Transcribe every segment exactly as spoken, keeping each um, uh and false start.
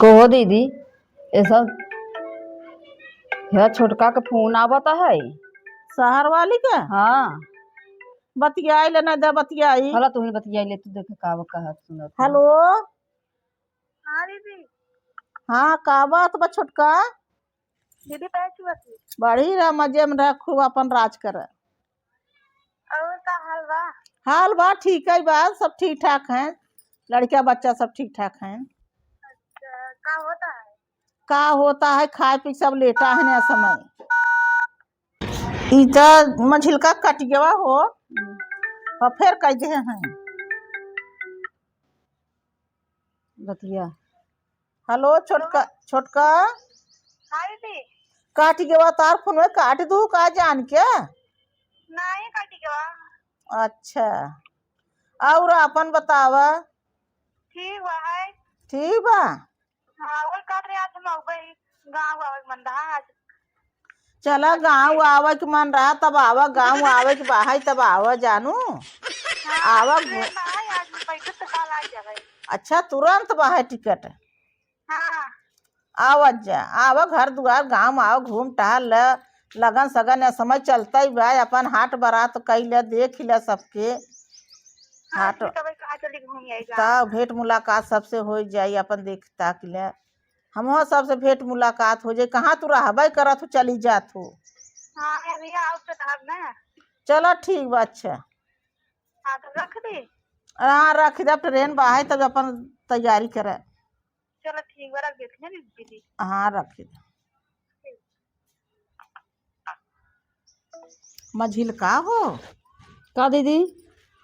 तो हो दीदी, ये सब, यह छोटका के फोन आवत है। शहर वाली के? हाँ। बतियाई ले ना दे, बतियाई। हला तू ही बतियाई ले, तू देखे का वो कहत सुनत है। हेलो। हाँ दीदी। हाँ, का बात बा छोटका? दीदी, कैसी बात है? बढ़ी रह, मजे में रह, खूब अपन राज कर। और का हाल बा? हाल बा ठीक है बा, सब ठीक ठाक हैं, लड़का बच्चा सब ठीक ठाक हैं। अच्छा, का होता है? का होता है, खाए पी सब लेटा है ना समय। ई त मझिलका कट गवा हो, और फिर कह दे हैं। बतिया। हेलो, छोटका, छोटका। हाँ दीदी। काट गवा तार फोन में, काट दू का जान के? नहीं, काट गवा। अच्छा, और अपन बतावा। ठीक बा, है। ठीक बा। हाँ, और काट रहे आज हम आवे गाँव आवे मन रहा आज। चला, गाँव आवे के मन रहा तब आवा, गाँव आवे के बाहर तब आवा जानू। हाँ, आवा आज घू- ट्रेन ना है, आज मैं बैठे तो कल आ जावे। अच्छा, तुरंत बाहर टिकट। हाँ। आवत जा, आवा घर दुआर, गाँव आवा, घूम टहल ल, लगन सगन या समय चलता ही बा, अपन हाट बरात कई ले, देख ले सबके। हाँ, हाट ठीक है भाई, कहाँ चली घूम आएगा? तब भेंट मुलाकात सबसे हो जाई, अपन देख ताक ले। हमहू सबसे भेंट मुलाकात हो जाई। कहाँ तू रहबे करत हो, चली जात हो। हाँ, अभी आओ तो तब ना। चलो ठीक बा, अच्छा। हाँ, तो रख दे। हाँ, रख दे, अब ट्रेन बा है, तब अपन तैयारी करे। चलो ठीक बा, रख देते हैं दीदी। हाँ, रख दे। मझिलका हो। का दीदी?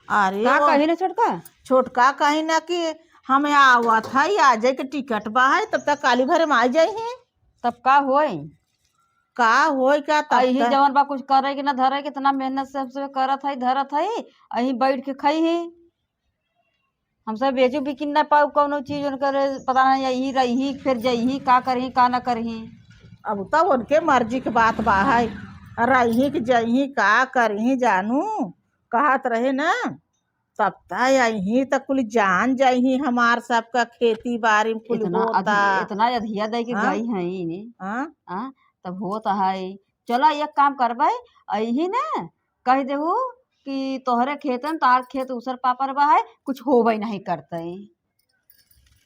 अरे का वो कही ना छोटका? छोटका कही ना कि हमें आवत है, आ जाए के टिकट बा है, तब तक काली भरे में आ जाई हैं। तब का होई? का होई का तब अही तक? जवन बा कुछ करे के ना धरे के, इतना मेहनत से हमसे करत है, धरत है, अही बैठ के खाई है। हमसे बेचू बिकिन ना पाऊ कौनो चीज, उनकर पता नहीं यही रही, फिर जही, का करही, का ना करही। अब तब उनके मर्जी के बात बा है, रही कि जही, का करही जानू, कहत रहे ना, तब त यही त कुल जान जाही, हमार सबका खेती बारी में कुल इतना होता। अधि-, इतना अधिया दे के हाँ? गई है इन्हें। हाँ? हाँ? तब होत है। चला एक काम करबे, अही ना, कह देहू कि तोहरे खेतन, तार खेत उसर पापर बा है, कुछ होबे नहीं करते।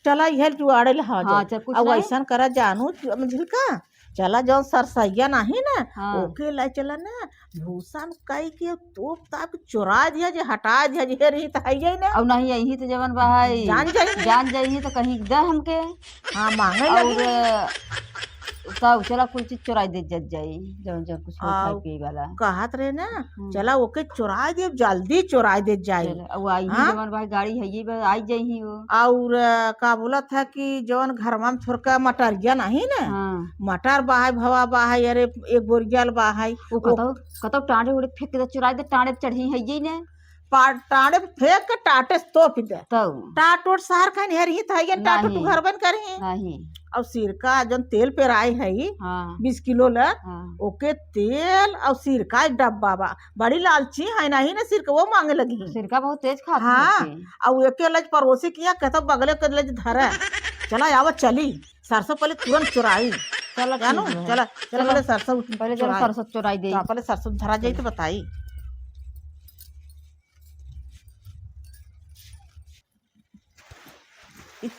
चला इहे जुआड़े ला हो हाँ, जाए। चल कुछ अब नहीं। वैसन करा जानू मझिलका, चला जौन सरसैया नहीं ना, हाँ। ओके ले चला ना, भूसा में कई के तोप ताप चुरा दिया जे, हटा दिया जे, हे रही त है ही ना। अब नहीं यही तो जवन बा है, जान जाई। जान जाई तो कहीं दे हमके। हाँ, मांगे और लगी। तब चला कुल चीज चुराई दे जत जाई, जौन जौन कुछ हो खाए आउ, पिए वाला। कहत रहे ना, हम्म। चला ओके चुराई दे, जल्दी चुराई दे जाई। चला, अब आई ही हाँ? जवन भाई गाड़ी है, ये बा-, आई जाई ही वो। और, अ, का बोलत है कि जवन घरवा में थोड़का मटरिया नहीं ना, हाँ। मटर बा है, भवा बा है, अरे एक बोरियल बा है, वो वो कतौ, कतौ टाँड़े उड़े फेंक दे, चुराई दे, टाँड़े चढ़ी है ये ने। पा-, टाँड़े फेंक के टाटे से तोप दे। तौ। टाट ओट सार खाइन हेरही त हइये, टाट ओट नहीं। घर बन करही। नहीं। और सिरका जौन तेल पेराए है, हाँ। बीस किलो ला, हाँ। ओके तेल और सिरका एक डब्बा बा। बड़ी लालची है, नहीं ना सिरका, वो मांगे लगी। सिरका बहुत तेज खात हाँ। होती। और एके लज पड़ोसी किया, कहता बगले के लज धरा। चला, आवा, चली। सरसों पहले तुरंत चुराई। चला, जानू, ठीक है। चला, चला, चला। पहले सरसों पहले चला चुराई। सरसों चुराई दे। हाँ, पहले सरसों धरा जाई तो बताई। इ-,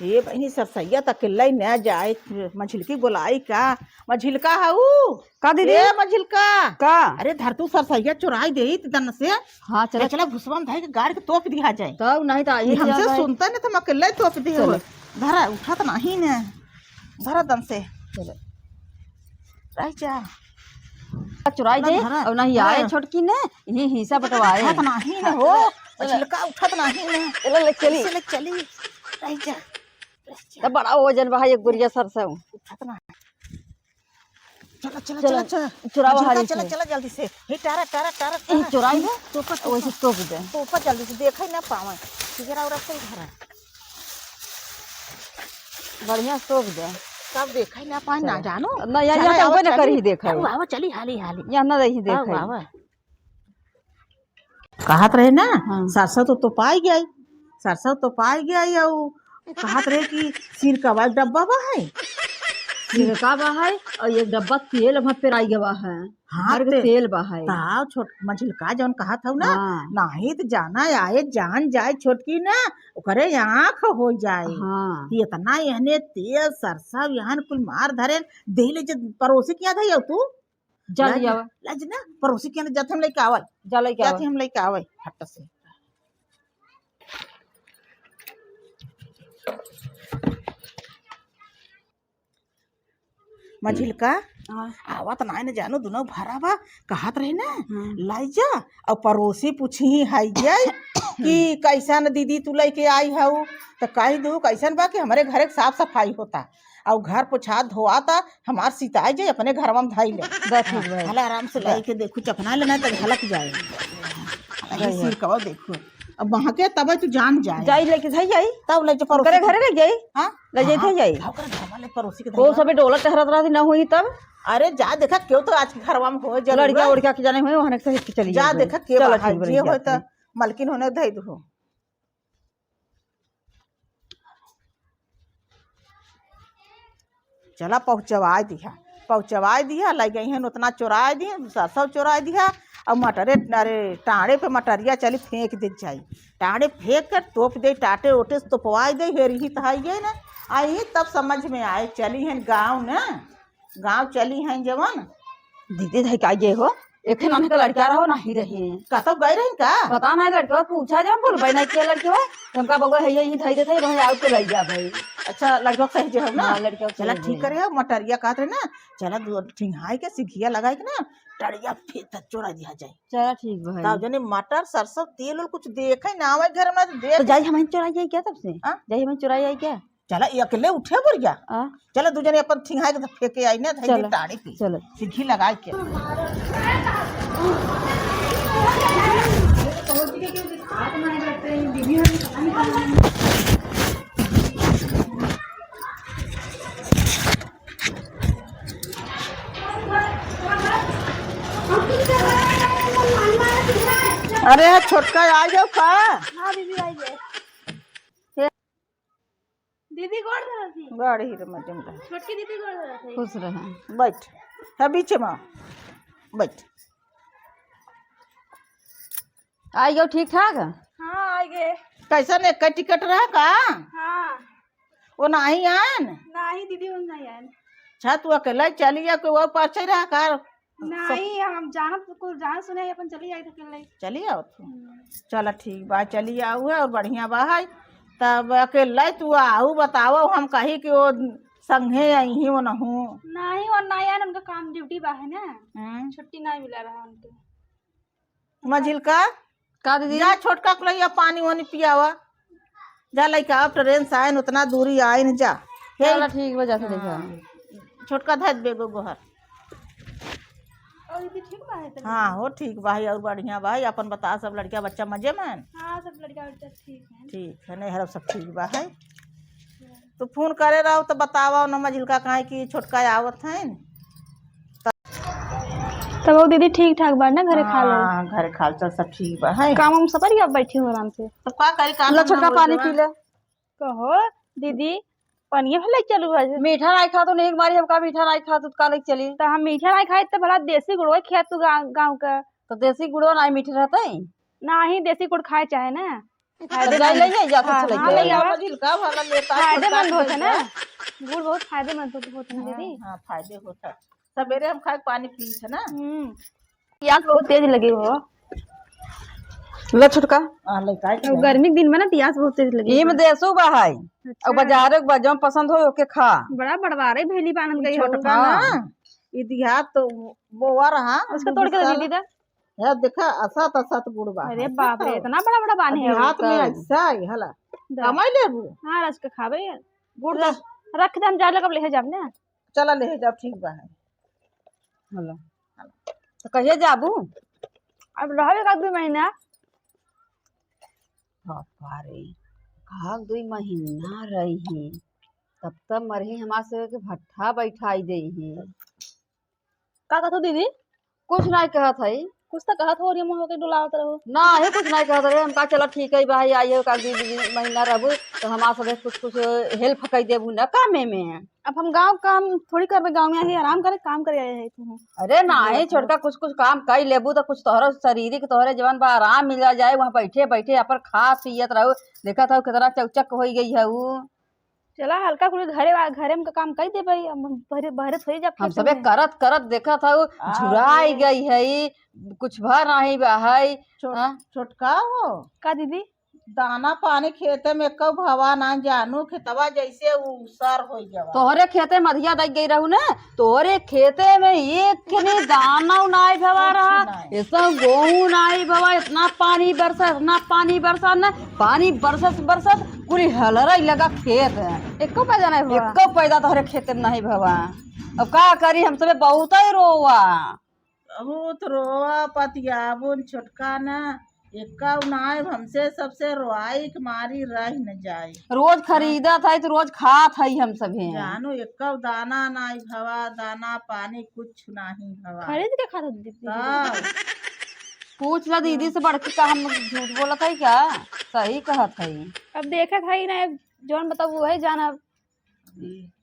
हे बहिनी, सरसैया त अकेले न जाए, मझिलकी बोलाई का? मझिलका हऊ? का दीदी? ए मझिलका। का? अरे धर तू सरसैया चुराई देई त दन से। हाँ, चला। ए, चला भुसवा में धई के गाड़ के तोप दिया जाए। तब नहीं त ई यही हमसे जाए। सुनता नहीं त हम अकेले तोप दिए चलो। हो। धरा, उठत नहीं ने। धरा दन से। चलो। रह जा। चुराई ना दे, धरा। और नहीं आए धरा। छोटकी ने, यही हिस्सा बंटवाए। उठत नहीं ने हो। चलो, चलो। मझिलका उठत नहीं ने। चलो, ले चली। चलो, चली। रह जा। रह जा। तब बड़ा वजन बा, एक बोरिया सरसों। उठत ना। चला, चला, चला, चला, चला। चुरावा मझिलका, हाली चला, से। चला जल्दी से। हे, टारा, टारा, टारा, ई टारा। चुराई दे, तोपा, तोपा। वैसे तोप दे। तोपा जल्दी से, देखा ही ना पावे। जरा और चल घर। बढ़िया से तोप दे। तब देखा ही ना पाए, ना चला। जानो। ना, या, चला, या तो आवा, उबे ना चली। करी, देखा आवा, ही। आवा, चली, हाली, हाली। या ना रही, देखा आवा, ही। आवा। कहत रहे ना, हाँ। सरसों तो तोपाई गई, सरसों तोपाई गई, अउ कहत रहे कि सिरकवा एक डब्बा बा है। सिरका बा है और एक डब्बा तेल वहाँ पेराई गवा है। हाँ, भर के ते-, तेल बा है। ताव छोट मझिलका जौन कहत हऊ ना, हाँ। नाही त जाना आए जान जाए छोटकी ना, ओकरे आँख हो जाए। हाँ। कि इतना एहने तेल सरसव एहन कुल मार धरे, देले जे पड़ोसी के यहाँ धई हऊ तू? जा ले ले आवा। लाज ना, पड़ोसी के यहाँ जाते हम लेके आवल। जा लेके जाते आवा। हम लेके आवल, फट से। मझिलका, हाँ। आवत नाय न जानू, दुनो भरा बा, कहत रही ना, हाँ। लाई जा, और पड़ोसी पूछी हाई जाए कि कैसन दीदी तू लेके आई हऊ, त कही दू कैसन बा कि हमरे घरे के साफ सफाई होता, और घर पोछा धोआता, हमार सिताई जाए अपने घरवा में धाई ले। बस ठीक भाई। भला आराम से लाई के देखू, चपना लेना त झलक जाए। अही सही है। सिरकवा देखू। अब वहाँ के तब तू जान जाए। जाई लेके जाई, जाई। तब लेके परोसी ओकरे के घरे ले जाई। हाँ? ले जाई, हाँ, जाई। हाँ, ओकरे घरवा ले परोसी के वो धइया। सबे डोला टहरत रहती ना होई तब। अरे जा देखा, केहू तो आज के घरवा में हो जरूर लड़का है। उड़का के जाने होई, वहाँ से चली जा जाई। देखा, के चलो बा, ठीक बा, जे होई जाते त हैं। मलकिन होने धई दू। चला पहुँचवाई दिहा, पहुँचवाई दिहा, लइ गइहन उतना चोराई दिहा, सरसों चोराई दिहा, और मटरे, अरे टाँड़े पे मटरिया चली फेंक दे जाई, टाँड़े फेंक के तोप दे, टाटे ओटे से तोपवाई दे, हेरी ही त हइये ना, आई तब समझ में आए, चली हन गाँव ना। गाँव चली हैं जवन। दीदी धई का ये हो, एक ठे नानी का लड़का रहो, नाही रहे। कतौ गए रही का? पता नाही, लड़का पूछा जवन, बोलबे नाही किया लड़का। हमका बउआ है, यही धई देते, वहीं आउ के लइ जा भाई। अच्छा, लड़का सही जे हो ना? हाँ, लड़का चला सही ठीक है। करे हो, मटरिया कहत रहे ना, चला दू ठिंगाई के, सिघिया लगाई के ना, टड़िया फेंक चोरा दिया जाए। चला ठीक भाई। तब जने मटर, सरसों, तेल उल कुछ देखे ना आवे घर में, तो देख। तो जाई हम चोराई जाई क्या तब से? हाँ? जाई हम चोराई जाई क्या? चला, ये अकेले उठे बुढ़िया। आ? चला, दू जने अपन ठिंगाई के फेंके आई ना, धई चला, टाड़ी पे। चला। सीढ़ी लगाई के। अरे, छोटका आ जाओ का? हाँ, दीदी, आइए। दीदी गोड़ धरत ही। गाड़ी रे मजम रहे। छोटकी दीदी गोड़ धरत ही। खुश रहे। बैठ। है बीच में। बैठ। आई गयो ठीक ठाक? हाँ, आई गए। कैसन एक टिकट रहा का? हाँ। वो नाही आयन? नाही दीदी, वो नाही आयन। अच्छा, तू अकेला चली या कोई और परिचय रहा का? नाही, हम जानत, कुल जान सुने ही अपन चली जाई तो अकेले। चली आओ तू। हम्म। चला ठीक बा, चली आओ है और बढ़िया बा है। तब अकेले तू आओ, बताओ, हम कही कि वो संगे आई ही वो नहू। नाही, वो नाही आयन, उनका काम ड्यूटी बा है ना। हम्म। छुट्टी नाही मिला रहा उनके। मझिलका, का दीदी? जा छोटका के लइया पानी वानी पियावा। जा लइका, अब ट्रेन से आयन, उतना दूरी आयन, जा। हे, चला ठीक बा, जाके देखा। हाँ। छोटका धर दे गो गोहर। और दीदी ठीक बा है तनी? हाँ हो, ठीक बा है और बढ़िया बा है। अपन बता, सब लड़का बच्चा मजे में हैं? हाँ, सब लड़का बच्चा ठीक है। ठीक है, नहीं हरब सब ठीक बा है। तो फोन करे रहो तो बतावा न मझिलका, काहे कि छोटका आवत हैं। तब वो दीदी ठीक ठाक बा ना, घरे खा ले? हाँ, घरे खाल चल सब ठीक बा है। काम वाम सब करी, अब बैठी हो आराम से। तब का करी, काम ला वाम छोटका ना पानी होई पी ले। कहो दीदी, पनिया भले चलू आज। मीठा नाही खात, नहीं मारी, हम का मीठा नाही खात, का लेके चली? तो हम मीठा नाही खाई, तो भला देसी गुड़वा खिया तू गाँव, गाँव का। तो देसी गुड़वा नाही मीठे रहते? नाही, देसी गुड़ खाए चाहे ना। तो फायदेमंद। जाई ले, ले जा, हाँ, कुछ ले हाँ, जा। ले जावा। मझिलका वाला लेता है, फायदेमंद छोटका होता है ना। लेता है। गुड़ बहुत फायदेमंद होता है ना, हाँ, दीदी। हाँ, फायदे होता है। सवेरे हम खाए पानी पी थे ना। हम्म। प्यास बहुत तेज लगी हो। ला छोटका। हाँ, ले काहे अब के? गर्मी के दिन में ना प्यास बहुत तेज लगी। ई में देसू बा है। अच्छा। अब बाजारे के बा, जौन पसंद हो ओके खा। बड़ा बड़वारे भेली बांधल गई हो। छोटका हाँ। ना, ई दिहा तो बोआ रहा, उसको तोड़ के दे दीदी। है, देखा, असत असत गुड़ बा। अरे बाप रे, इतना बड़ा बड़ा बानी है। हाथ में ऐसा है, हला। दा। कमाई लेबू? हाँ, रच के खाबे। गुड़ दा। रख दे, हम जा लगब, ले जाब ना। चला, ले जाओ, ठीक बा है। हला। तो कहिए जाबू? अब रहबे का दू महीना। बापा रे, का दुई महीना रही, तब तब मरही हमार से के भट्ठा बैठाई देही। का कहत हो दीदी? कुछ नाही कहत हई। कुछ तो कहत हो, ओरिया मुँह होके डुलावत रहो। नाही, कुछ नाही कहत रहे। हम कहा, "चला ठीक है भाई, आई हो का, दू, दू महीना रहबू, तो हमार सबे कुछ, कुछ help कई देबू ना कामे में।" अब हम गाँव काम थोड़ी करबे, गाँव में आए आराम करे, काम करे आए है तू। अरे नाही, छोटका कुछ, कुछ काम कई लेबू तो कुछ तोहरे शरीर के, तोहरे जवन बा आराम मिला जाए, वहाँ बैठे, बैठे अपन खात पियत रहू। देखत हो कितना चौचक होई गई है ऊ। चला, हल्का फुल्का घरे वा-, घरे में का काम कई देबे, अब हम बहरे, बहरे थोड़ी जाब हम खेते सबे में। करत, करत देखत हऊ, आ, झुराई ये। गई है, कुछ भर नाही बा है। छोट-, हाँ? छोटका हो। का दीदी? दाना पानी खेते में एक्को भवा ना जानू, खेतवा जैसे ऊसर होई गवा। तोहरे खेते में अधिया दई गई रहू ना, तोहरे खेते में एक खने दाना नाही भवा कुछ रहा, नाही। ऐसा गेहूं नाही भवा, इतना पानी बरसा, इतना पानी बरसा ना, पानी बरसत बरसत कुल हलरई लगा खेत है। एको पैदा नाही भवा। एको पैदा तोहरे खेते में नाही भवा। अब का करी, हम सबे बहुत ही रोवा। बहुत रोवा पतियाबुन छोटका ना, एक्का नाही, हमसे सबसे रोआई के मारी रह न जाए। रोज खरीदत है तो रोज खात है हम सभे। जानू, एक्का दाना नाही भवा, दाना पानी कुछ नाही भवा। खरीद के खात हो दीदी? तब। पूछ ला दीदी से, बड़की का हम झूठ बोलत है क्या? सही कहत है। अब देखत है ना, जौन बताऊ वही जानब। अभी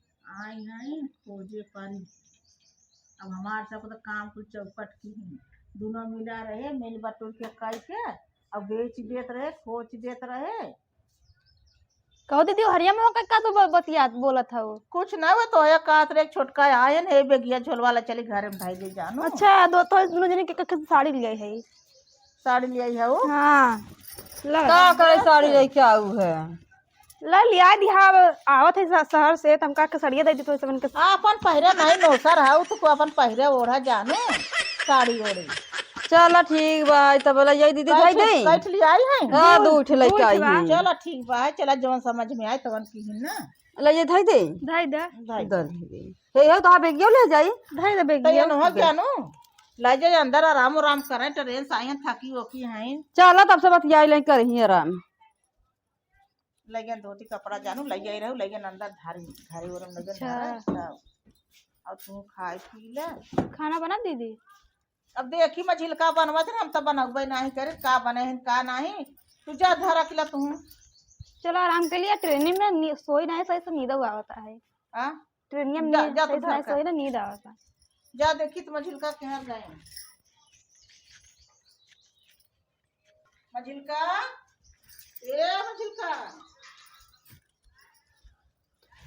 आई हैं खोजे पानी। अब हमार सब तो काम कुल चौपट की ही। दोनों मिला रहे, मिल बटोर के खाई के, अब बेच देत रहे, खोच देत रहे। कहो दीदी, हरिया में का, का तू ब-, बतियात बोलत हऊ? कुछ ना हुआ, तो ये कहत रहे, छोटका आयन है, बेगिया झोलवा ला चली घरे में भाई ले जानू। अच्छा, दो तो दोनों जने के, के, के साड़ी ले आई है। साड़ी ले आई है वो? हाँ। लगा। का करे साड़ी लेके आऊ है? ला लिया दिहा, अब आवत है स-, शहर से, त हम का के सड़िया दे दी तो सबन के। आपन पहिरे नहीं नौसर है, उ तो को आपन पहिरे ओढ़ा जाने, साड़ी ओढ़ी। चला ठीक बा, तब ले जाई दीदी, धाई दे। कैठ ले आई है? हाँ, दू ठे लेके आई है। चला ठीक बा, चला जवन समझ में आए तवन किहिन ना। ले जाई, धाई दे। धाई दे। धाई दे। हे, हे, तो आप बेगियो ले जाई। धाई दे बेगियो। तो ये न हो क्या नु? ले जाई अंदर आराम, आराम करें, ट्रेन से आई हैं, थकी ओकी हैं। चला तब से बतियाई लें, करही आराम। लइगन धोती कपड़ा जानू, लइगन रहू, लइगन अंदर धारी, धारी ओरम लइगन अच्छा। धारे, तब। और तू खाए पी ले। खाना बना दीदी? अब देखी मझिलका बनवत है, हम तो बनौबे नाही करे, का बने हैं, का नाही। तू जा धर अकेला तू। चलो आराम के लिए, ट्रेन में नी-, सोई नाही, सही से नींद आवता है। हाँ? ट्रेन में जा, नी-, जा तू सही से धर नाही का। सोई ना, नींद आवता। जा देखी तो मझिलका केहर गए। मझिलका, ए मझिलका।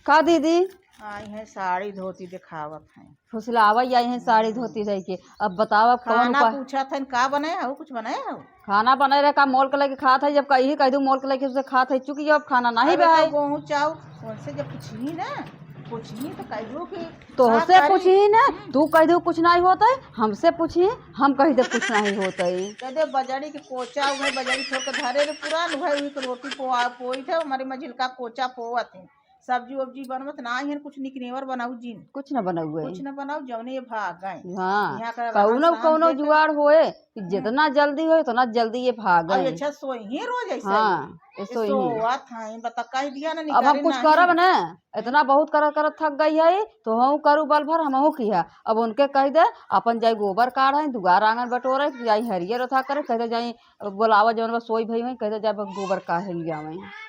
का दीदी? आई हैं साड़ी धोती देखावत हैं। फुसलावा आई हैं साड़ी धोती रह के। अब बतावा कौन खाना उपाय? पूछत हैं का बने हऊ, कुछ बने हऊ? खाना बने रहे का मोल के लेके खात है, जब कही कह दू मोल के लेके उसे खात है, चुकी अब खाना नाही अरे बे तो है। गोहूँ चाउर उनसे जब पूछी ना, पूछी तो कह दू कि तोहसे का करी? पूछी ना, हम्म। तू कह दू कुछ नाही होत है, हमसे पूछी, हम कह दे कुछ नाही होत है। कह दे बजड़ी के कोचा उहे बजड़ी छोड़ के धरे रे पुरान उहे उहे के रोटी पोआ, पोई थे, हमारे मझिलका कोचा पोवत है। सब्जी वब्जी बनवत नाही है, कुछ निकनेवर बनाऊ जिन। कुछ न बनाऊ है। कुछ न बनाऊ, जौने ये भाग गए। हाँ, यहाँ का कौनो, रहन सहन कौनो देख। जुगाड़ होए कि हम्म। जितना जल्दी होए, उतना जल्दी ये भाग अब गए। अच्छा सोई ही रोज ऐसे हाँ। ही। ये सोई ही। सोवत हैं, बता कह दिया ना, अब हम निकरे कुछ नाही। करब ना, इतना बहुत करत करत थक गई है, तो हम करू बल भर, हमहू किहा। अब उनके कह दे, अपन जाई गोबर काढ़े, दुआर आंगन बटोरे, जाई हरियर उठा करे, कह दे जाई बोलावा जौन बा सोई भई होई, कह दे जाए गोबर काढ़े ले आवे।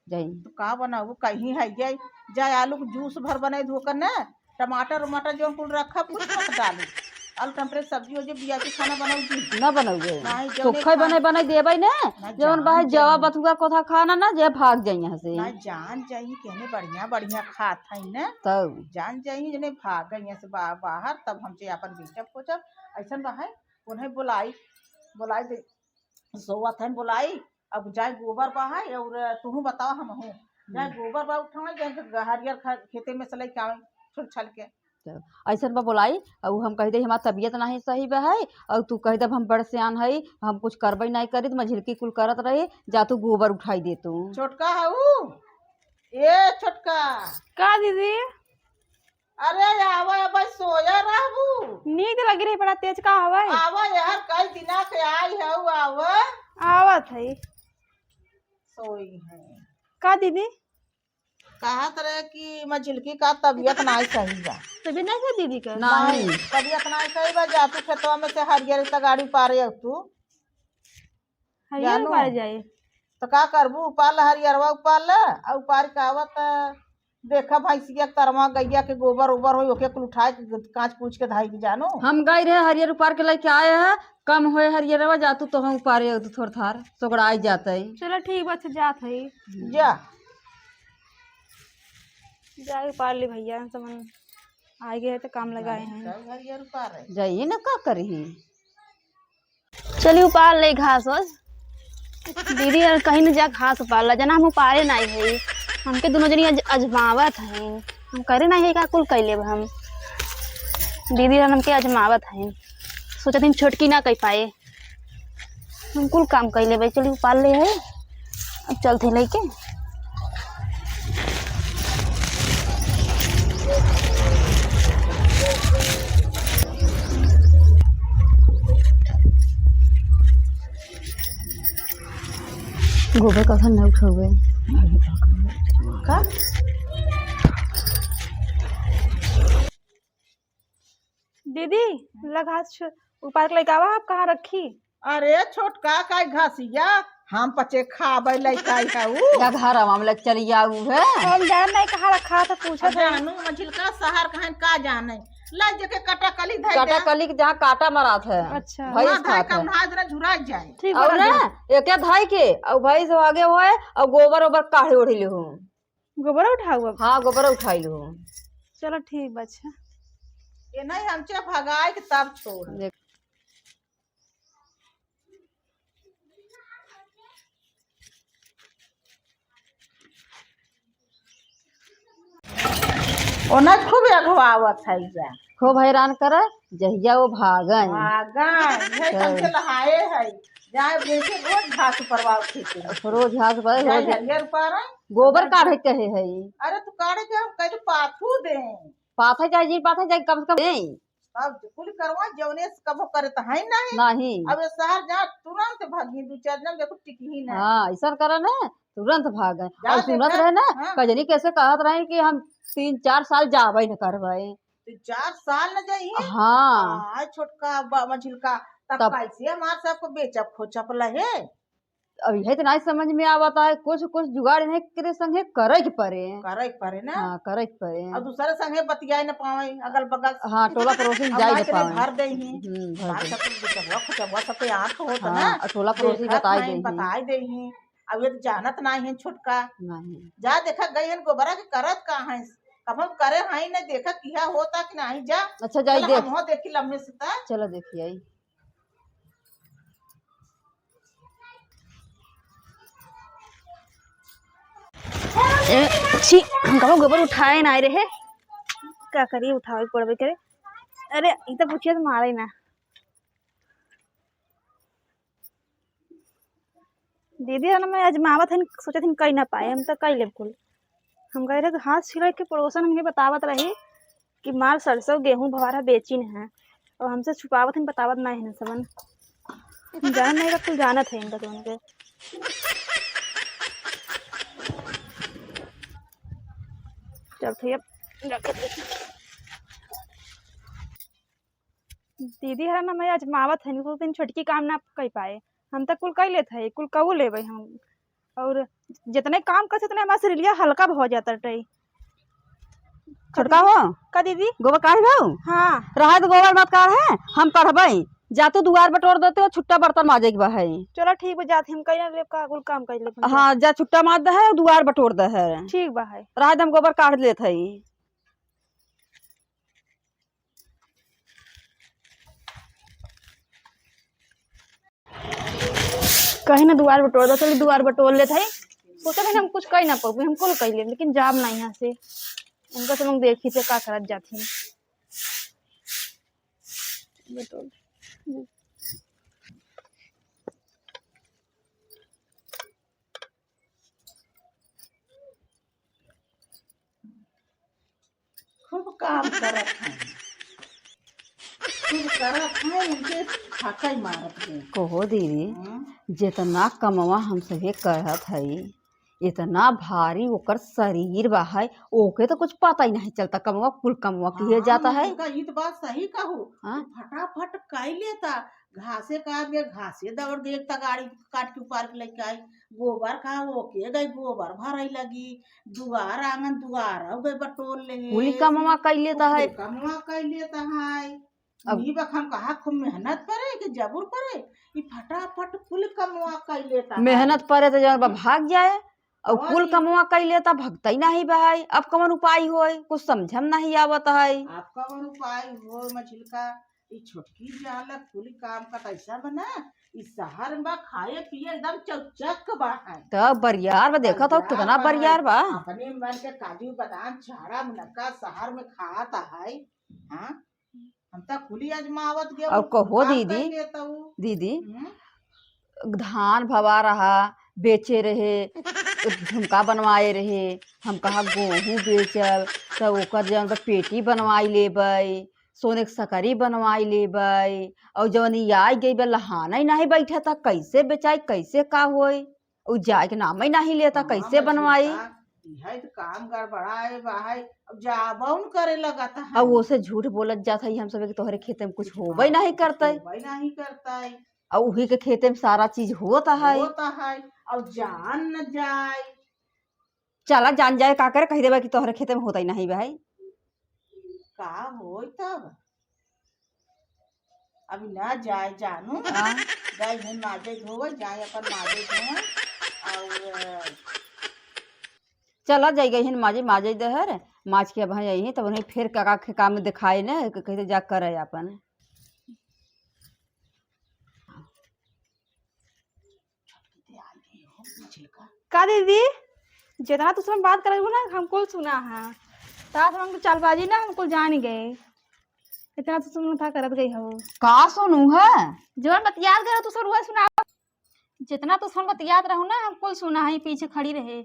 जाई। तो का बनाऊ, कहीं है जाई, जाए आलू के जूस भर बनाई धो कर ना, टमाटर उमाटर जौन कुल रखा, कुछ मत डालू। आलू टमाटर सब्जी हो जे, बियाती खाना बनाऊ जी। ना बनाऊ है। नाही, जौने सूखा खा- बनाई, बनाई देबै ना, ना, जौन जान बाहर जवा जाई। बथुआ कोथा खाना ना, जे भाग जाई यहाँ से। ना, जान जाई, केहने बढ़िया, बढ़िया खात है ना। तब। जान जाई, जने भाग गई यहाँ से बा-, बाहर, तब हमसे अपन बेचब खोचब। ऐसन बा है, उन्हें बुलाई, बुलाई दे, सोवत है बुलाई, अब जाए गोबर बहाए, और तुहू बताओ हमहू। जाए हम्म। गोबर बा उठावे, जाए हरियर ख-, खेते में से लेके आवे, छुल छल के। तब ऐसन बा बोलाई, और हम कह दे, "हमार तबीयत नाही सही बा है, और तू कह दे, हम बड़ सियान है, हम कुछ करबे नाही करी, तो मझिलकी कुल करत रही, जा तू गोबर उठाई दे तू।" छोटका है ऊ? ए छोटका। का दीदी? अरे आवा, आवा, सोया रहबू। नींद लगी रही बड़ा तेज, का हवा है? आवा यार, कई दिना के आई हऊ, आवा। आवत है। सोई है। का दीदी? कहत रहे कि मझिलकी का तबियत नाई सही बा। तबियत नाई सही दीदी का? नाई। नाई, तबियत नाई सही बा, जा तू खेतवा में से हरियर त गाड़ी उपारे अउ तू। हरियर जानू। उपारे जाए। त का करबू, उपार ले हरियरवा, उपार ले, आ उपार के आवत देखा भैंसिया के तरवा गैया के गोबर ओबर होई, ओके कुल उठाए के कांच पूछ के धाई के जानू। हम गई रहे हरियर उपार के लेके आए हैं, कम होए हरियरवा, जा तू तो हम उपारे अउ तू थोड़ थार सोगड़ाई जात है। चलो ठीक बा, अच्छा जात है। जा। जाए उपार ली भैया, समन आए गए तो काम लगाए हैं। सब हरियर उपार है। जाइए ना, का करी? चली उपार ले घास ओस। दीदी यार कहीं न जा घास उपार ला, जना हम उपारे नाई है। हमके दुनो जनी अज-, अजमावत हैं। हम करे नाई है का कुल कइ लेब हम। दीदी यार हमके अजमावत हैं। सोचत हन छोटकी ना कइ पाए। हम कुल काम कइ लेबै, चली उपार ले है। अब चलते लेके। गोबर कथन न उठौबे। का? दीदी, ला घास छ-, उपार के लइका आवा, आप कहाँ रखी? अरे छोटका, काई घासिया, हम पचे खाबै लइका है ऊ। या घरवा में ले चली आऊ है। हम जान नहीं कहाँ रखा था, पूछा अब था। जानू मझिलका शहर कहाँ का जाने, ला जेके कटा कली धइ दे। कटा कली के जहाँ काटा मरात है। अच्छा। भैंस वहाँ धइ खात है। कम ना जरा झुरा जाए। ठीक और बा ना, दीदी। एके धाई के, और भैंस आगे होए, और गोबर ओबर काढ़े ओढ़ी ले हो। गोबर उठाऊ अब? हाँ, गोबर उठाई लो। चलो ठीक बा, अच्छा। ये नहीं, हमसे भगाए के तब छोड़। देख। ओना खूब अगवावत है जा। खूब हैरान करे, जहिया वो भागन। भागन, ये सब। हमसे लहाए है। जाए बेचे रोज घास परवाव खेते। रोज घास पर, जाए रोज। हरियर पारा। गोबर काढ़े कहे है। अरे तू काढ़े के हम कहे तो पाथू दे। पाथे जाए जी, पाथे जाए कम से कम दे। तब कुल करवा जौने से कबो करे तो है नहीं। नहीं। अब ये शहर जा तुरंत भागी, दो चार दिन देखो टिकी ही नहीं। हाँ, ऐसा करे ना, तुरंत भागे। जा और सुनत देखा, रहे ना, हाँ। कजनी कैसे कहत रहे कि हम तीन चार साल जाबे न करबे। तो चार साल न जाइए। हाँ। हाँ, छोटका बा-, मझिलका, तब तब कैसे हमार सबको बेचब खोचब लहे? अब यही तो नहीं समझ में आवत है, कुछ, कुछ जुगाड़ नहीं करे संगे करे के परे। करे के परे ना। हाँ, करे के परे। और दूसरे संगे बतियाए न पावे, अगल बगल। हाँ, टोला पड़ोसी में अब जाए मार के के नहीं पावे। भर दे ही। हम्म, भर बात दे। सब कुछ बेचबुआ खोचबुआ सबके आँख होत हाँ, ना। और टोला पड़ोसी देखत बताई नहीं, दे ही। बताई दे ही। अब ये तो जानत नहीं है छोटका। नहीं। जा देखा गई है गोबरा के करत का है, कब हम करे हैं नहीं देखा किया होता कि नहीं जा। अच्छा, जाई चलो देख। हम हो देखी लम्बे से ता। चलो देखी आई। ए, छी, हम कबो गोबर उठाए ना आए रहे। का करी, उठावे के पड़बे करे। अरे, ई तो पूछिए तो मारे ना। दीदी, हम मैं आजमावत हन, सोचत हन कई ना पाए, हम तो कई लेब कुल। हम कह रहे कि हाथ छिड़क के पड़ोसन हमके बतावत रही कि मार सरसों, गेहूं, भवारा बेचिन है, और हमसे छुपावत हन, बतावत ना है सबन। हम जानत नहीं, कुल जानत है इनका तो उनके। चल, ठीक है, रख दे। दीदी हरा ना मैं आजमावत है, कुल दिन छोटकी काम ना कर पाए, हम तो कुल कर लेत है, कुल कऊ लेबे हम। और जितने काम कर उतने हमार शरीरिया हल्का हो जाता है। छोटका हो? का दीदी? गोबर काढ़ गऊ? हाँ। रहे तो गोबर मत काढ़े, हम काढ़बे। जा तू दुआर बटोर देते हो, छुट्टा बर्तन माजे के बा है। चलो ठीक बा, जात हम कई ना लेब का, कुल काम कर लेब हम। हाँ, जा छुट्टा मार दे है, दुआर बटोर दे है। ठीक बा है। रहे तो हम गोबर काढ़ लेत है। कहीं ना दुआर बटोर दो, चलिए दुआर बटोर लेत है। सोचा था हम कुछ कही ना पाबी, हम कुल कही लेब, लेकिन जाब ना यहाँ से। इनका से लोग देखी थे का करत जात हैं। बटोर। खूब काम करत हैं, खूब करत हैं, इनके फाका ही मारत हैं। कहो दीदी, हम्म। जितना कमवा हम सभे करत हई, इतना भारी ओकर शरीर बा है, ओके तो कुछ पता ही नहीं चलता, कमवा कुल कमवा किहे हाँ, जाता है। मझिलका, ई तो बात सही कहू। हाँ? फटाफट कई लेता, घासे काट के घासे दौड़ गए, एक गाड़ी काट के उपार के लेके आई, गोबर का ओके गई, गोबर भरई लगी, दुआर आंगन दुआर हो गए बटोर ले, कुल कमवा कई लेता है। कुल कमवा कई लेता है। अब ई बखम कहा खूब मेहनत परे कि जबूर परे, ई फटाफट कुल कमवा कई लेता है। मेहनत परे तो जौन बा भाग जाए, और और कुल ई कमवा कई लेता, भगतई नहीं बहाई। अब कवन उपाय होई, कुछ समझम नहीं आवत है। अब कवन उपाय होई मझिलका, ई छोटकी जालक कुल काम का तैसा बना, ई शहर में खाए पिए एकदम चौचक बा है। तब बरियार बा, देखत हो बरियार कितना बा है। बरियार बा। अपने मन के काजू बादाम छाड़ा मुनक्का शहर में खात है। हाँ, हम त कुली आजमावत गए, अब कहो का दीदी, कर लेता हूँ। दीदी, हम्म? धान भवा रहा, बेचे रहे, झुमका बनवाए रहे, हम कहा गेहूं बेचल, त ओकर जौन बा पेटी बनवाई लेबै, सोने के सकरी बनवाई लेबै, और जौन ई आई गई बा लहाना ही नहीं बैठा था, कैसे बेचाई, कैसे का होई? उ जाए के नाम ही नहीं लेता, हाँ, कैसे मझिलका, बनवाई? इहे त काम गड़बड़ाए बा है, अब जाबउन करे लगत है। अब ओसे झूठ बोलत जात है हम सब कि तोहरे खेते में कुछ कुछ होबे हाँ, नहीं कुछ करतै। होबे नहीं करतै। अब उही के खेते में सारा चीज होत है। होत है, अब जान न जाए। चला जान जाए का करे, कह देबा कि तोहरे खेते में होतै नहीं बा है। का होई तब? अभी ना जाए जानू। हाँ। जाए हिन माजे धोवे, जाए अपन माजे धोवे। और चला जाए गई हिन माजे, माजे देहर, माज के अब यही तब उन्हें फिर का, का काम दिखाए न, कहते जा करे अपन। का दीदी, जितना तू सब बात करे हो ना, हम कुल सुना है। तास हम चालबाजी ना, हम कुल जान गए। इतना तो तुम था करत गई हो। का सुनू है? जवन बतियात गए हो, तू सब वह सुनाओ। जितना तू सब बतियात रहो ना, हम कुल सुना है, पीछे खड़ी रहे।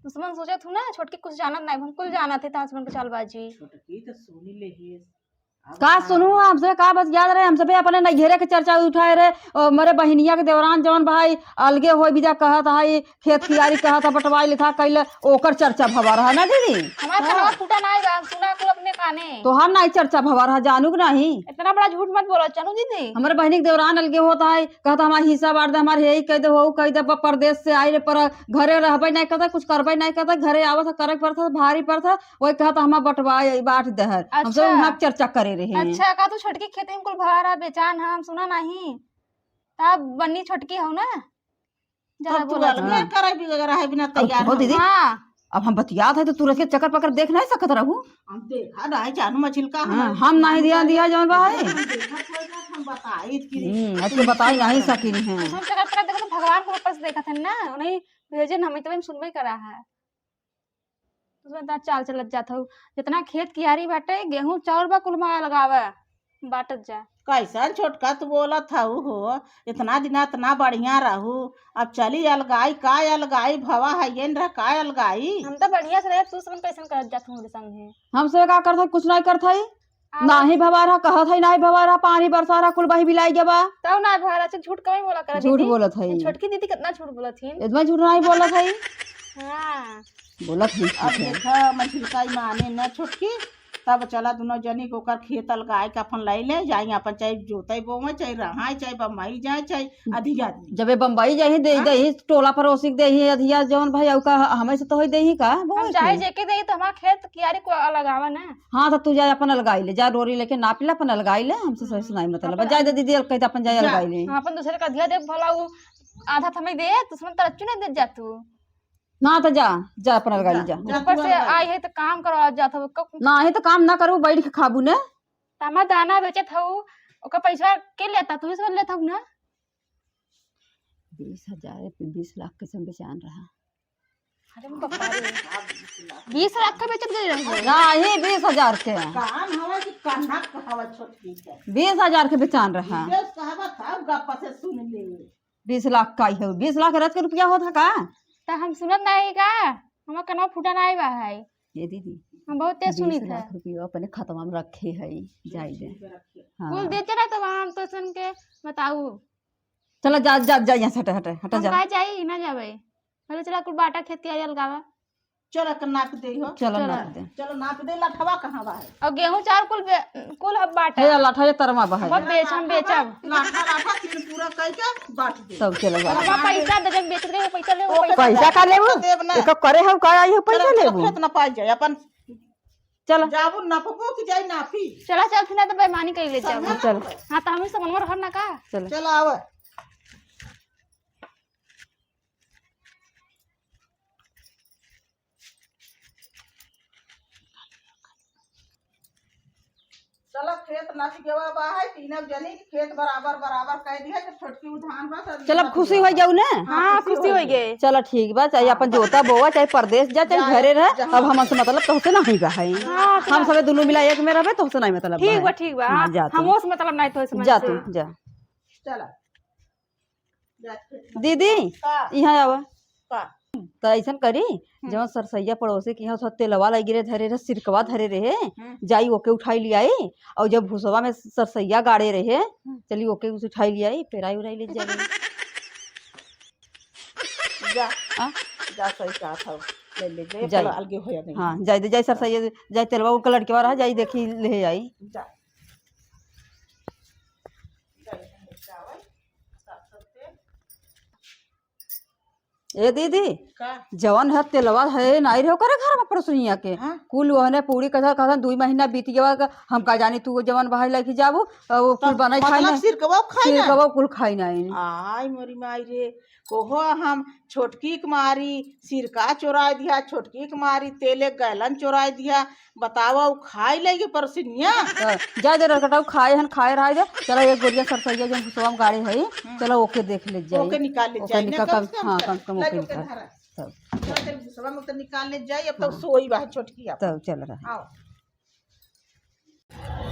तू सब सोचत हूँ ना, छोटकी कुछ जानत नहीं, हम कुल जानत है, तास के चालबाजी। छोटकी तो सुनी ले ही। अब का का सुनू, हमसे का बतियात रहे, हम सबे अपने नैहरे के चर्चा उठाए रहे। ओ, मरे बहिनिया के देवरान जवन भाई अलगे होई बिदा कहत है, खेत कियारी कहत है, बंटवाई लेथा कइले, ओकर चर्चा भवा रहा ना दीदी? हमार हाँ। कनवा फूटा नाई बा, हम सुना कुल अपने काने। तोहार नाई चर्चा भवा रहा, जानू कि नहीं? इतना बड़ा झूठ मत बोलो, चनू दीदी। हमरे बहिनी के देवरान अलगे होत है, कहत हमार हिस्सा बांट दे, हमार हेई कह दे, हो कह दे, प-, परदेस से आई रे, पर घरे रहबे नहीं करता, कुछ करबे नहीं करता, घरे आवत है, करे के पड़ता, भारी पड़ता, वही कहत हमार बंटवाई, बांट देहर। हम सब अच्छा। वहाँ चर्चा करे रहे। अच्छा, का तू छोटकी खेती में कुल भवा रहा, बेचान है, हम सुना नहीं। तब बन्नी छोटकी हो ना? ज्यादा तब तू बोलत अलगे ना। करे भी अगर है बिना अब तैयार हो हो। दीदी, हाँ। अब हम बतियात है तो तू रखे चक्कर पकड़ देख नहीं सकत रहू। हम देखा रहे जानू मझिलका हाँ, हमारे हम नहीं दिया, दिया जौन बा है। हम देखा कोई बात हम बताई कि हम्म, आज तो बताई नहीं सकिन है। हम चक्कर पकड़ देखो तो भगवान को ऊपर से देखत है ना, उन्हीं भेजे न हमें तो सुनबे करा है। उसमें इतना चाल चलत जात हऊ, जितना खेत कियारी बाटे, गेहूं चाउर बा, कुल माल लगावे, बांटत जा। कैसन छोटका तू बोलत हऊ हो, इतना दिना इतना बढ़िया रहू, अब चली अलगाई, का अलगाई भवा है, ये न रह, का अलगाई? हम तो बढ़िया से रहे, तू सब कैसन करत जात हऊ हमरे संगे? हमसे का करत है, कुछ नहीं करत है। आवा। नाही भवा रहा, कहत है नाही भवा रहा, पानी बरसा रहा, कुल बही बिलाई गवा। तब ना भवा रहा, अच्छा झूठ कहीं बोला करा झूठ दीदी। बोलत है। छोटकी दीदी कितना झूठ बोलत ही। इतना झूठ नहीं बोलत है। हाँ। बोलत ही अब झूठ है। देखा, मझिलका ई माने न छोटकी, तब चला दुनो जनी के ओकर खेत अलगाए के अपन लाई ले जाई, अपन चाहे जोते बोवे, चाहे रहाए, चाहे बम्बई जाए, चाहे अधिया दी। जबे बम्बई जाही, दे हाँ? देही, टोला पड़ोसी के देही, अधिया जौन भाई, अउ का हमें से तो होई देही का? हम बोल चाहे के। जेके देही, तो हमार खेत कियारी को अलगावा ना। हाँ, तो तू जा अपन अलगाई ले, जा डोरी लेके नाप ले, अपन अलगाई ले, हमसे सही हम्म। सुनाई मतलब। अपन जाए दे दीदी, अलग कही तो अपन जाए जा। अलगाई ले। हाँ, अपन दूसरे का अधिया दे, भला वो आधा तो हमें दे, दुश्मन तरच्चू नहीं दे जा तू। ना तो जा, जा अपन अलगाई ले जा, जा। जा ऊपर तू से अलगाई। आई है तो काम करवा जात हो, क- ना है तो काम ना करू, बैठ के खाबू ने। तामा दाना बेचत हऊ, ओकर पैसा के लेता, तू ही सब लेत हऊ ना। बीस हजार, बीस लाख के सब बेचान रहा। अरे बाप रे। बीस लाख के बेचत गई रही। ना, ही बीस हजार के। कान हवा कि कनक हवा छोटकी के। बीस हजार के बेचान रहा। बीस कहवा था, गप्पा से सुन ले। बीस लाख का ही है, बीस लाख रच के रुपया होत है का? त हम सुनत नाही का? हमार कनवा फूटा नाही बा है। ये दीदी, हम बहुत तेज सुनी बीस था। लाख रुपया अपने खतवा में रखे है, जाए दे। हाँ। कुल देते ना तो हम तो सुन के बताऊ। चला जा, जा, जा यहाँ से, हटे, हटे, हटे हम जा। का जाई, ना जावे। अरे चला, कुल बाटा खेत के अलगावा। चलो, एक नाप दे हो। चलो, चलो। नाप दे। चलो, नाप दे, लठवा कहाँ बा है? और गेहूं चाउर कुल बे-, कुल अब बाटा। हे, लठवा ये तरमा बा है। अब बेच, हम बेचब। लाठा, लाठा, तीन पूरा कई के बांट दे। तब चलो, बांट अब दे। पैसा दे, जब बेच दे, वो पैसा ले, वो ओ, पैसा पैसा का लेबू? देब ना। एक करे हम का आई हो, पैसा चलो, चलो, लेबू? खेत ना पाई जाए, अपन चलो। जाबू, नापबो कि जाई नापी? चला, चल, फिर ना तो बेईमानी कर ले जाओ। समझा ना? चल। हाँ, तो हम ही समनवर हर ना का? चलो। चलो, आवे। चलो, खेत नापी गवा बा है, तीनों जनी खेत बराबर बराबर कर दिया, जब छोटकी उधान बा, सब चलो, अब खुशी हो जाओ ना। हाँ, हाँ, खुशी खुशी हो हो गई। गई। चलो, ठीक बा, चाहे हाँ। अपन जोता बोवा, चाहे परदेस जा, चाहे जा, घरे रह, जहाँ अब हमसे मतलब तोहसे नहीं बा है। हाँ, हम चलो। सबे दुनू मिला एक में रहबे, तोहसे नहीं मतलब ठीक है। बा, ठीक बा, हाँ, हाँ, जा तू। हमो से मतलब नहीं तोहसे जा से। तू, जा। चलो। दीदी, का? यहाँ आवा। का? त ऐसन करी, हम्म। जवन सरसैया पड़ोसी के यहाँ से तेलवा लगी रहे, धरे रहे, सिरकवा धरे रहे, हम्म। जाई ओके उठाई लियाई, और जब भुसवा में सरसैया गाड़े रहे, हम्म। चली ओके उठाई लियाई, पेराई उराई ले जाई। जा, हाँ? जा, सही कहा था, ले ले, ले, जाई। चलो, अलगे होया नहीं। हाँ, जाई दे, जाई सरसैया, जाई तेलवा उनका लड़के वाला, जाई देखी ले आई। जा। ए दीदी, का? जवन है तेलवा है, नाई रहे ओकरे घर में पड़ोसनिया के। हाँ। कुल ओहने पूरी कथा, कथा दुई महीना बीत गवा का, हम का जानी तू जवन बाहर लेके जाबू, और वो कुल तब बनाई खाई मतलब ना। सिरकवा खाई ना? सिरकवा कुल खाई ना। आई मोरी माई रे, कोहो हम छोटकी के मारी सिरका चोराई दिया, छोटकी के मारी तेले गैलन चोराई दिया, बतावा, उ खाई लेगी परसिनिया। त जाए दे रगटा, उ खाए हन, खाए रहा दे। चला, एक गोलिया सरसैया जौन भुसवा में गाड़े है, हम्म। चला, ओके देख ले जाई। ओके निकाल ले ओके जाई, निकाल, कम से कम, हाँ, कम से कम ओके निकाल। धरा। तब। चला, तेरे भुसवा में तो निकाल ले जाई, अब तो हाँ। सोई बा छोटकी अब। तब चल रहा। आओ।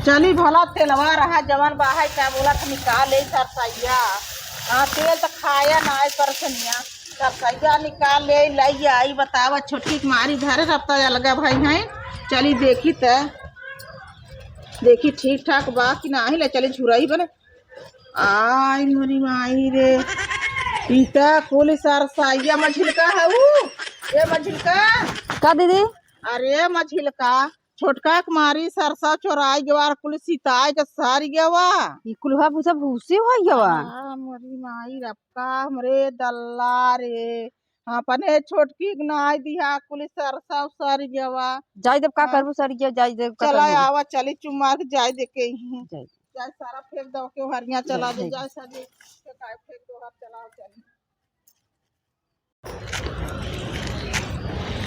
चली भला तेलवा रहा जवन बा है, का बोला था, निकाल ले सरसैया। हाँ, तेल तो खाया ना है परसनिया, सरसैया निकाल ले, लई आई, बतावा, छोटकी के मारी धरे, सब तो अलगा भाई हैं। चली देखी त, देखी ठीक ठाक बा कि नाही, ले चली झुरई बने। आई मोरी माई रे, ई त कुल सरसैया। मझिलका है ऊ, ए मझिलका। का दीदी? अरे मझिलका, छोटका के मारी सरसा चोराई गवा, कुल सिताई के सर गवा। ई कुल्हा भूसा भूसी होइ गवा। आ, मोरी माई रपका, हमरे दल्ला रे। अपने छोटकी के नाई दिहा, कुल सरसा सर गवा। जाई देब, का हाँ। करबू सर गवा, जाई देब, का चला करबू? आवा, चली चुम्मा के जाई दे के ही। जाई। जाई सारा फेंक दो के हरिया चला जाई, दे, जाई। जाई सजे, फेंकाए, फेंक दो, हर चला, चली।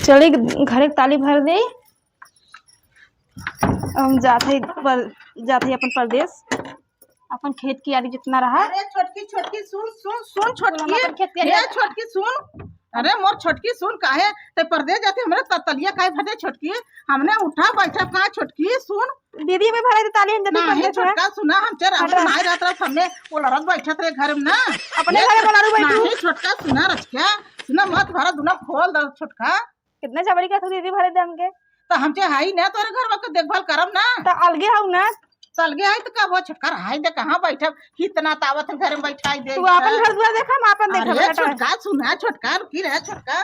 चली घरे के ताली भर दे। हम जात हई पर-, जात हई अपन परदेस, अपन खेत कियारी जितना रहा। अरे छोटकी, छोटकी, सुन, सुन, सुन, छोटकी। हम अपन खेत कियारी ए, छोटकी, सुन। अरे मोर छोटकी, सुन, काहे ते परदेस जाते, हमरे त-, तलिया काहे भर दे छोटकी? हमने उठा बैठा कहाँ छोटकी, सुन। दीदी, हमें भरा दे ताली, हम जल्दी नाहीं, परदेस है। छोटका, सुना, हम चल, हम हटा। नाहीं रहत रहत, हमने वो लड़त बैठत रहे घर में ना। अपने ये घरे बोलारू बैठू। नाहीं, छोटका, सुना, रचका, सुना, मत भरा, दुना खोल दे, छोटका। कितना जबरी करत हो दीदी, भरे दे हमके। तो हम जे हाई ना, तोरे घर में के देखभाल करब ना। तो अलगे हऊ ना। तो अलगे हाई तो कब हो, छोटका, हाई दे, कहाँ बैठब, कितना तावत घर में बैठाई दे, तू अपन घर दुआर देख, हम अपन देखब, अरे, हटा। छोटका, सुना, छोटका, रुकी रहे, छोटका,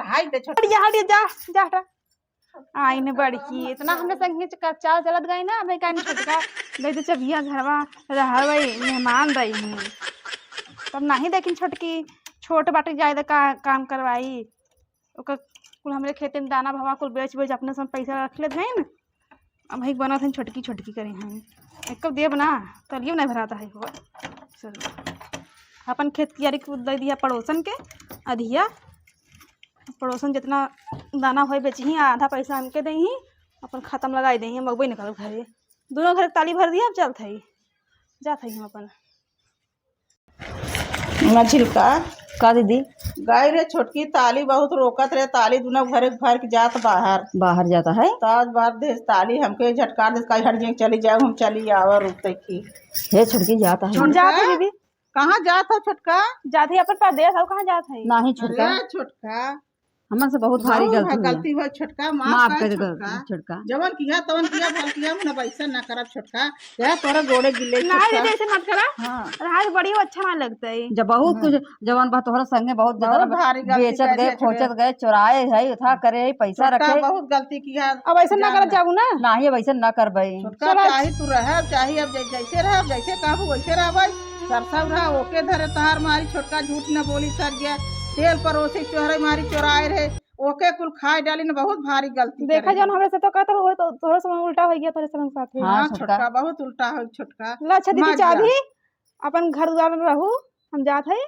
हाई दे, छोटका। हट जा, हट जा, जा, जा, हटा। आइन बड़की, इतना हमने संगे च-, का चाल चलत गई ना, अबे कान छोटका, दे दे चबिया घरवा, रहबै, मेहमान रही हूँ। तब नहीं देखिन छोटकी, छोट बाटे जाए दे का, काम करवाई। ओकर कुल हमरे खेते में दाना भवा कुल बेच बेच अपने सब पैसा रख लेत हईन। अब भाई बनत हईन छोटकी, छोटकी करे हईन। एको देब ना, तलियो नहीं भराता है हो। चलो। अपन खेत कियारी कुल दे दिया पड़ोसन के, अधिया। पड़ोसन जितना दाना होई बेचही, आधा पैसा हमके देही, अपन खाता में लगाई देही, हम अगबे न करब घरे। दुनो घर के ताली भर दिया, अब चलत हई, जात हई हम अपन। मझिलका। का दीदी? गाय रे छोटकी, ताली बहुत रोकत रे, ताली दुनो घर के भर के जात बाहर। बाहर जाता है? ताज बार दे ताली हमके झटकार दे, कहीं हट जे चली जाओ, हम चली आवा रुक तक की। हे छोटकी जाता है। छोटका? जात है दीदी। कहाँ जात है छोटका? जात है अपन परदेस, और कहाँ जात है? नहीं छोटका। अरे छोटका, हमन से बहुत भारी बहुत गलती भा-, हुई। गलती भा छोटका, माफ माफ कर कर दे छोटका। छोटका। जवन किहा तवन किहा, भल किहा, हम अब ऐसा ना करब छोटका। यह तोरा गोड़े गिले नहीं छोटका। दीदी, ऐसे मत करा। हाँ। राज बड़ी अच्छा ना लगता है। जब बहुत हाँ। कुछ जवन बा तोहरा संगे बहुत बहुत जतरा भारी गलती बेचत करे गए, है छोटका। खोचत गए, चोराए है, उठा करे है, पैसा छोटका रखे। बहुत गलती किहा। अब ऐसा ना जान करत ले। जाबू ना। नाही, अब ऐसा ना करबे। छोटका चला। चाहे तू रह, चाहे अब जै-, जैसे रह, जैसे कहबू वैसे रहबे। सरसौ रहा, ओके धरे तहार मारी छोटका झूठ न बोली सर गया। तेल परोसी चोहरे मारी चोराए रहे, ओके कुल खाए डाली न बहुत भारी गलती देखा करे। जौन हमरे से तो कहत रहो, तो तोहरे से उल्टा हो गया, तोहरे से साथे। हाँ, हाँ, छोटका। छोटका, बहुत उल्टा हो छोटका। ला, अच्छा दीदी, मार जा। चाबी अपन घर द्वार में रहू, हम जात है।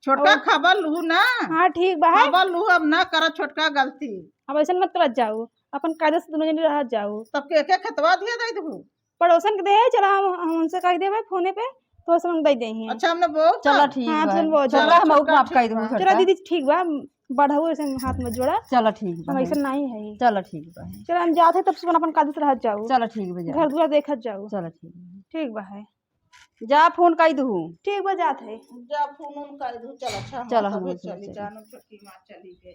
छोटका और खबर लू ना। हाँ, ठीक बा है। खबर लू, अब ना करा छोटका गलती। अब ऐसन मत करत जाऊ, अपन कायदे से दुनो जनी रहत जाऊ। तब के, के खेतवा दिया दे दू? पड़ोसन के दे, चला हम, हम उनसे कह देबे फोने पे, तो उसे हम दे देही। अच्छा, हमने बोल चला तो। ठीक हाँ, बा। तुम बोल चला, दो। हम छोटका माफ ठीक कर दू बा। छोटका। चला दीदी, ठीक बा, बढ़ाऊ ऐसे हाथ में जोड़ा। चला ठीक बा। हम ऐसे नहीं है। चला ठीक बा। चला हम जात है, तब से अपन कायदे से रहत जाऊ। चला ठीक बा, जा। घर दुआर देखत जाऊ। चला ठीक बा। ठीक बा है। जा फोन कई दू। ठीक बा, जात है। जा फोन उन कई दू, चल अच्छा, हम चल, हम तबे उनसे चली, चली। जानू छोटकी माँ चली गई।